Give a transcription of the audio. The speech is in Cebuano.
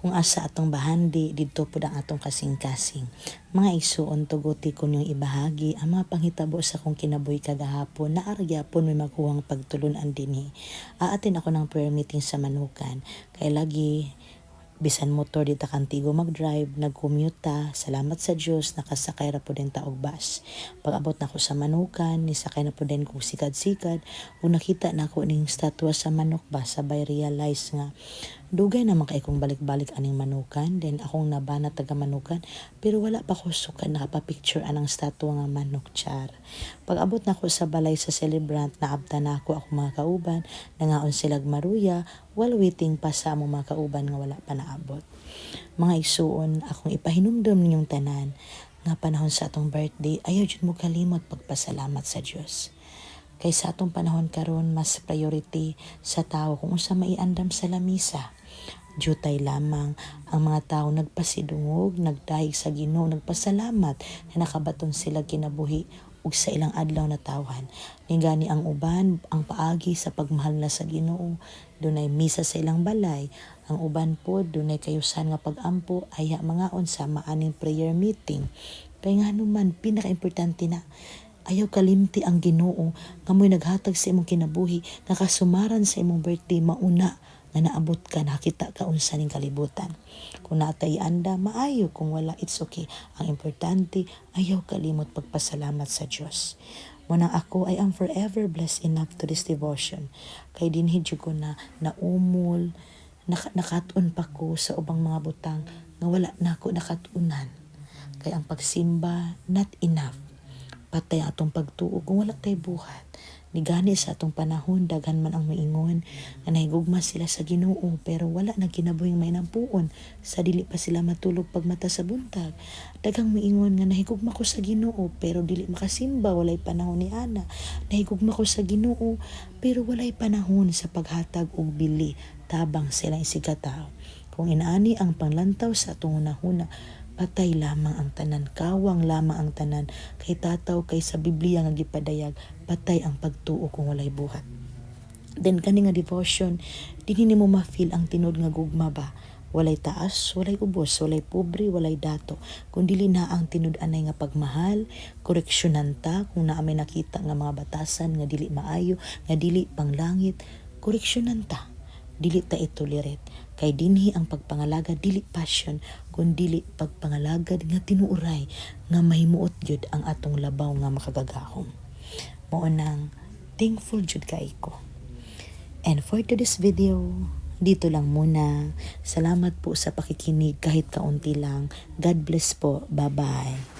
Kung asa atong bahandi, didto pud ang atong kasing-kasing. Mga igsuon, tuguti ko ninyong ibahagi ang mga panghitabo sa akong kinabuhi kagahapon na gyapon may makuhang pagtulunan dinhi. A-attend ako ng prayer meeting sa Manukan. Kay lagi bisan motor di ta kantigo mag-drive, nag-commute ta, salamat sa Dios nakasakay ra pud ta og bus. Pag-abot nako sa Manukan, nisakay na pud ko sikad-sikad, ug nakita nako ning statwa sa manok ba, sabay realize nga dugay naman kay kong balik-balik aning Manukan, then akong nabana taga Manukan, pero wala pa ko suka nakapa-picture anang statwa nga manok, char. Pag-abot nako sa balay sa celebrant, naabta nako akong mga kauban, nangaon silag maruya, while waiting pa sa among mga kauban nga wala pa naabot. Mga igsuon, akong ipahinumdom ninyong tanan nga panahon sa atong birthday, ayaw jud mo kalimot pagpasalamat sa Dios. Kay sa atong panahon karon, mas priority sa tao kung unsa maiandam sa lamisa. Jutay lamang ang mga tao nagpasidungog, nagdayeg sa Ginoo, nagpasalamat na nakabaton sila kinabuhi ug sa ilang adlaw na tawhan. Ningani ang uban, ang paagi sa pagmahal na sa Ginoo, dunay misa sa ilang balay. Ang uban po, dunay kayusan nga pagampo, ayha mangaon sa maaning prayer meeting. Kay ngano man, pinakaimportante na ayaw kalimti ang Ginoo nga mo'y naghatag sa imong kinabuhi, nga kasumaran sa imong birthday mauna nga naabot ka, nakita ka unsa ning kalibutan. Kung natay anda, maayo. Kung wala, it's okay. Ang importante, ayaw kalimot pagpasalamat sa Dios. Munang ako, I am forever blessed enough to this devotion. Kay dinhi jud ko na naumol, nakat-on pa ko sa ubang mga butang nga wala na ako nakat-unan. Kay ang pagsimba, not enough. Patay ang atong pagtuo kung wala tay buhat. Nigani sa atong panahon, daghan man ang moingon nga nahigugma sila sa Ginoo pero wala na kinabuhing mainampuon sa dili pa sila matulog pagmata sa buntag. Daghang moingon nga nahigugma ko sa Ginoo pero dili makasimba, walay panahon ni ana. Nahigugma ko sa Ginoo pero walay panahon sa paghatag og bili tabang sa ilang isigkatawo. Kung inaani ang panglantaw sa atong hunahuna, patay lamang ang tanan, kawang lamang ang tanan, kay tataw kay sa Biblia nga gipadayag, patay ang pagtuo kung walay buhat. Then kani nga devotion, dinhi nimo ma-feel ang tinuod nga gugma ba. Walay taas, walay ubos, walay pobre, walay dato. Kung dili na ang tinud-anay nga pagmahal, koreksyonan ta kung naa may nakita nga mga batasan nga dili maayo, nga dili panglangit, koreksyonan ta. Dili ta itolerate. Kay dinhi ang pagpangalagad dili passion, kun dili pagpangalagad nga tinuoray nga mahimuot gyud ang atong labaw nga makagagahom. Mao nang thankful jud kay ko. And for today's video, dito lang muna. Salamat po sa pakikinig kahit kaunti lang. God bless po. Bye-bye.